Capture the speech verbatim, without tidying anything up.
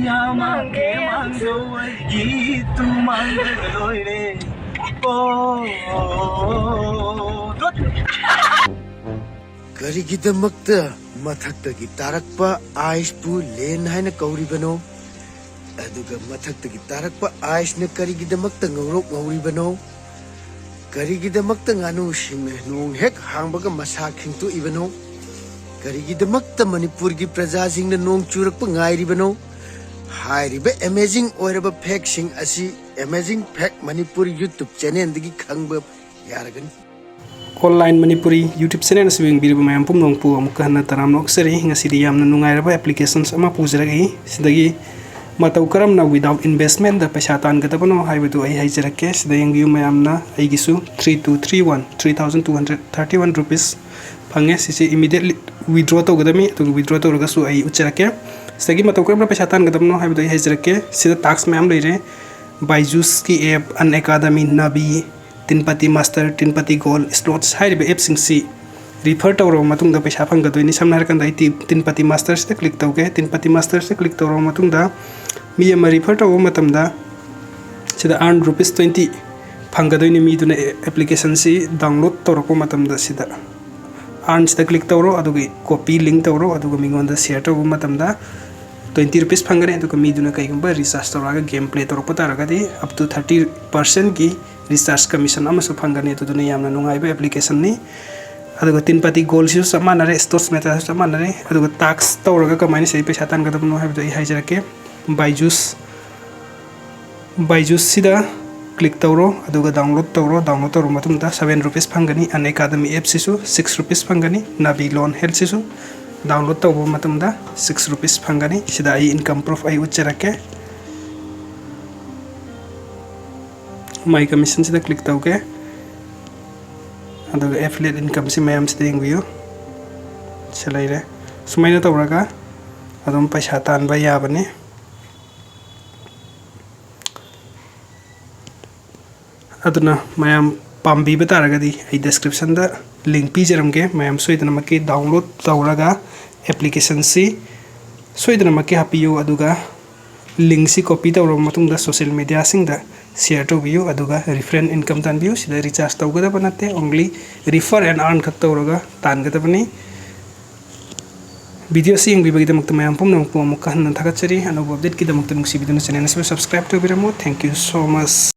ꯃꯥꯡꯒꯦ ꯃꯥꯡꯖꯧ ꯑꯩꯒꯤ ꯇꯨ ꯃꯥꯡꯗ꯭ꯔꯒ ꯂꯣꯏꯔꯦ꯫ ꯑꯣ, ꯗꯣꯠ꯫ ꯀꯔꯤꯒꯤꯗꯃꯛꯇ ꯃꯊꯛꯇꯒꯤ ꯇꯥꯔꯛꯄ ꯑꯥꯏꯁꯄꯨ ꯂꯦꯟ ꯍꯥꯏꯅ ꯀꯧꯔꯤꯕꯅꯣ? ꯑꯗꯨꯒ ꯃꯊꯛꯇꯒꯤ ꯇꯥꯔꯛꯄ ꯑꯥꯏꯁꯅ ꯀꯔꯤꯒꯤꯗꯃꯛꯇ ꯉꯧꯔꯣꯛ ꯉꯧꯔꯤꯕꯅꯣ? ꯀꯔꯤꯒꯤꯗꯃꯛꯇ ꯉꯥꯅꯨꯁꯤꯡꯅ ꯅꯣꯡ ꯍꯦꯛ ꯍꯥꯡꯕꯒ ꯃꯁꯥ ꯈꯤꯡꯇꯣꯛꯏꯕꯅꯣ? ꯀꯔꯤꯒꯤꯗꯃꯛꯇ ꯃꯅꯤꯄꯨꯔꯒꯤ ꯄ꯭ꯔꯖꯥꯁꯤꯡꯅ ꯅꯣꯡ ꯆꯨꯔꯛꯄ ꯉꯥꯏꯔꯤꯕꯅꯣ? ꯍꯥꯏꯔꯤꯕ ꯑꯦꯃꯦꯖꯤꯡ ꯑꯣꯏꯔꯕ ꯐꯦꯛꯁꯤꯡ ꯑꯁꯤ ꯑꯦꯃꯦꯖꯤꯡ ꯐꯦꯛ ꯃꯅꯤꯄꯨꯔ YouTube ꯆꯦꯅꯦꯜꯗꯒꯤ ꯈꯪꯕ ꯌꯥꯔꯒꯅꯤ꯫ Online Manipuri YouTube channel ꯑꯁꯤꯕꯨ ꯌꯦꯡꯕꯤꯔꯤꯕ ꯃꯌꯥꯝ ꯄꯨꯝꯅꯃꯛꯄꯨ ꯑꯃꯨꯛꯀ ꯍꯟꯅ ꯇꯔꯥꯝꯅ ꯑꯣꯛꯆꯔꯤ꯫ ꯉꯁꯤꯗꯤ ꯌꯥꯝꯅ ꯅꯨꯡꯉꯥꯏꯔꯕ applications ꯑꯃ ꯄꯨꯖꯔꯛꯏ꯫ ꯁꯤꯗꯒꯤ ꯃꯇꯧ ꯀꯔꯝꯅ without investmentꯗ ꯄꯩꯁꯥ ꯇꯥꯟꯒꯗꯕꯅꯣ ꯍꯥꯏꯕꯗꯨ ꯑꯩ ꯍꯥꯏꯖꯔꯛꯀꯦ꯫ ꯁꯤꯗ ꯌꯦꯡꯕꯤꯌꯨ ꯃꯌꯥꯝꯅ, ꯑꯩꯒꯤꯁꯨ three two three one, three thousand two hundred thirty one rupees ꯐꯪꯉꯦ꯫ ꯁꯤꯁꯦ immediately withdraw ꯇꯧꯒꯗꯕꯅꯤ꯫ ꯑꯗꯨꯒ withdraw ꯇꯧꯔꯒꯁꯨ ꯑꯩ ꯎꯠꯆꯔꯛꯀꯦ꯫ ꯁꯤꯗꯒꯤ ꯃꯇꯧ ꯀꯔꯝꯅ ꯄꯩꯁꯥ ꯇꯥꯟꯒꯗꯕꯅꯣ ꯍꯥꯏꯕꯗꯨ ꯑꯩ ꯍꯥꯏꯖꯔꯛꯀꯦ꯫ ꯁꯤꯗ tasks ꯃꯌꯥꯝ ꯂꯩꯔꯦ꯫ ꯕꯥꯏꯖꯨꯁꯀꯤ app, Unacademy, Navi, Teen Patti master, Teen Patti gold, slots ꯍꯥꯏꯔꯤꯕ ꯑꯦꯞꯁꯤꯡꯁꯤ ꯔꯤꯐꯔ ꯇꯧꯔꯕ ꯃꯇꯨꯡꯗ ꯄꯩꯁꯥ ꯐꯪꯒꯗꯣꯏꯅꯤ꯫ ꯁꯝꯅ ꯍꯥꯏꯔꯀꯥꯟꯗ ꯑꯩ ꯇꯤ-, ꯇꯤꯟꯄꯇꯤ ꯃꯥꯁꯇꯔꯁꯤꯗ ꯀ꯭ꯂꯤꯛ ꯇꯧꯒꯦ꯫ ꯇꯤꯟꯄꯇꯤ ꯃꯥꯁꯇꯔꯁꯤꯗ ꯀ꯭ꯂꯤꯛ ꯇꯧꯔꯕ ꯃꯇꯨꯡꯗ ꯃꯤ ꯑꯃ ꯔꯤꯐꯔ ꯇꯧꯕ ꯃꯇꯝꯗ ꯁꯤꯗ earn rupees twenty ꯐꯪꯒꯗꯣꯏꯅꯤ꯫ ꯃꯤꯗꯨꯅ ꯑꯦ-, ꯑꯦꯄ꯭ꯂꯤꯀꯦꯁꯟꯁꯤ ꯗꯥꯎꯟꯂꯣꯗ ꯇꯧꯔꯛꯄ ꯃꯇꯝꯗ ꯁꯤꯗ earnꯁꯤꯗ ꯀ꯭ꯂꯤꯛ ꯇꯧꯔꯣ, ꯑꯗꯨꯒ ꯀꯣꯄꯤ ꯂꯤꯡ ꯇꯧꯔꯣ, ꯑꯗꯨꯒ ꯃꯤꯉꯣꯟꯗ ꯁꯤꯌꯔ ꯇꯧꯕ ꯃꯇꯝꯗ twenty rupees ꯐꯪꯒꯅꯤ꯫ ꯑꯗꯨꯒ ꯃꯤꯗꯨꯅ ꯀꯩꯒꯨꯝꯕ ꯔꯤꯆꯥꯔꯖ ꯇꯧꯔꯛꯑꯒ ꯒꯦꯝ ꯄ꯭ꯂꯦ ꯇꯧꯔꯛꯄ ꯇꯥꯔꯒꯗꯤ up to thirty percentꯀꯤ ꯔꯤꯆꯥꯔꯖ ꯀꯃꯤꯁꯟ ꯑꯃꯁꯨ ꯐꯪꯒꯅꯤ꯫ ꯑꯗꯨꯗꯨꯅ ꯌꯥꯝꯅ ꯅꯨꯡꯉꯥꯏꯕ ꯑꯦꯄ꯭ꯂꯤꯀꯦꯁꯟꯅꯤ꯫ ꯑꯗꯨꯒ ꯇꯤꯟꯄꯇꯤ ꯒꯣꯜꯁꯤꯁꯨ ꯆꯞ ꯃꯥꯟꯅꯔꯦ, ꯁ꯭ꯂꯣꯠꯁ ꯃꯦꯇꯥꯁꯨ ꯆꯞ ꯃꯥꯟꯅꯔꯦ꯫ ꯑꯗꯨꯒ ꯇꯥꯛꯁ ꯇꯧꯔꯒ ꯀꯃꯥꯏꯅ ꯁꯤꯗꯩ ꯄꯩꯁꯥ ꯇꯥꯟꯒꯗꯕꯅꯣ ꯍꯥꯏꯕꯗꯣ ꯑꯩ ꯍꯥꯏꯖꯔꯛꯀꯦ꯫ ꯕꯥꯏꯖꯨꯁ, ꯕꯥꯏꯖꯨꯁꯁꯤꯗ ꯀ꯭ꯂꯤꯛ ꯇꯧꯔꯣ, ꯑꯗꯨꯒ ꯗꯥꯎꯟꯂꯣꯗ ꯇꯧꯔꯣ꯫ ꯗꯥꯎꯟꯂꯣꯗ ꯇꯧꯔꯕ ꯃꯇꯨꯡꯗ seven rupees ꯐꯪꯒꯅꯤ꯫ Unacademy ꯑꯦꯞꯁꯤꯁꯨ six rupees ꯐꯪꯒꯅꯤ꯫ Navi Loan Healthꯁꯤꯁꯨ ꯗꯥꯎꯟꯂꯣꯗ ꯇꯧꯕ ꯃꯇꯨꯡꯗ six rupees ꯐꯪꯒꯅꯤ꯫ ꯁꯤꯗ ꯑꯩ income proof ꯑꯩ ꯎꯠꯆꯔꯛꯀꯦ꯫ My commissionꯁꯤꯗ ꯀ꯭ꯂꯤꯛ ꯇꯧꯒꯦ꯫ ꯑꯗꯨꯒ affiliate incomeꯁꯤ ꯃꯌꯥꯝꯁꯤꯗ ꯌꯦꯡꯕꯤꯌꯨ꯫ ꯁꯤ ꯂꯩꯔꯦ꯫ ꯁꯨꯃꯥꯏꯅ ꯇꯧꯔꯒ ꯑꯗꯨꯝ ꯄꯩꯁꯥ ꯇꯥꯟꯕ ꯌꯥꯕꯅꯤ꯫ ꯑꯗꯨꯅ ꯃꯌꯥꯝ ꯄꯥꯝꯕꯤꯕ ꯇꯥꯔꯒꯗꯤ ꯑꯩ descriptionꯗ link ꯄꯤꯖꯔꯝꯒꯦ꯫ ꯃꯌꯥꯝ ꯁꯣꯏꯗꯅꯃꯛꯀꯤ ꯗꯥꯎꯟꯂꯣꯗ ꯇꯧꯔꯒ ꯑꯦꯄ꯭ꯂꯤꯀꯦꯁꯟꯁꯤ ꯁꯣꯏꯗꯅꯃꯛꯀꯤ ꯍꯥꯞꯄꯤꯌꯨ꯫ ꯑꯗꯨꯒ Linkꯁꯤ copy ꯇꯧꯔꯕ ꯃꯇꯨꯡꯗ social mediaꯁꯤꯡꯗ share ꯇꯧꯕꯤꯌꯨ, ꯑꯗꯨꯒ referral income ꯇꯥꯟꯕꯤꯌꯨ꯫ ꯁꯤꯗ recharge ꯇꯧꯒꯗꯕ ꯅꯠꯇꯦ, only refer and earn ꯈꯛ ꯇꯧꯔꯒ ꯇꯥꯟꯒꯗꯕꯅꯤ꯫ Videoꯁꯤ ꯌꯦꯡꯕꯤꯕꯒꯤꯗꯃꯛꯇ ꯃꯌꯥꯝ ꯄꯨꯝꯅꯃꯛꯄꯨ ꯑꯃꯨꯛꯀ ꯍꯟꯅ ꯊꯥꯒꯠꯆꯔꯤ꯫ ꯑꯅꯧꯕ updateꯀꯤꯗꯃꯛꯇ ꯅꯨꯡꯁꯤꯕꯤꯗꯨꯅ channel ꯑꯁꯤꯕꯨ subscribe ꯇꯧꯕꯤꯔꯝꯃꯨ꯫ Thank you so much꯫